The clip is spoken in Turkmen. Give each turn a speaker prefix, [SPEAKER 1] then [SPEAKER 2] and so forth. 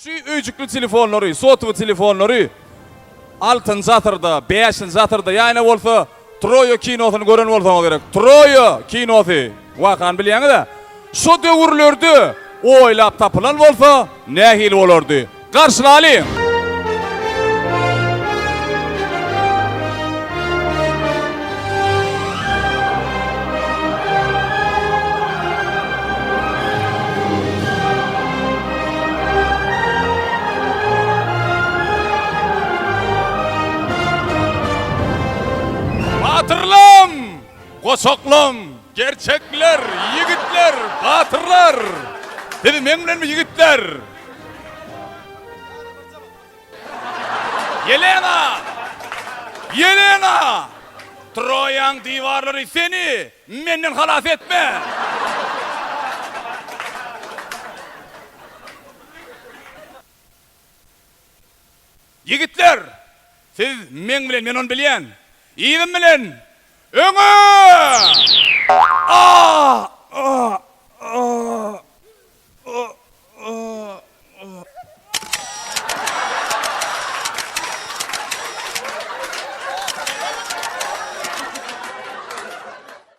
[SPEAKER 1] Şu öýjükli telefonlary, sotowy telefonlary altynjy asyrda, bäşinji asyrda ýa ine bolsa Troýa kinosyny gören bolsaňyz gerek. Troýa kinosy wakany bilýäňiz-ä. Şo döwürlerde oýlap tapylan bolsa nähili bolardy? Garşylalyň! Batyrlam! Goçaklam! Gerçekler, ýigitler, batyrlar! Siz meň bilenmi ýigitler? Ýelena! Ýelena! Troýaň diwarlary seni menden halas etmez! Ýigitler! Siz meň bilen, men ony bilýän. Yzym bilen öňe! Ah! Ah!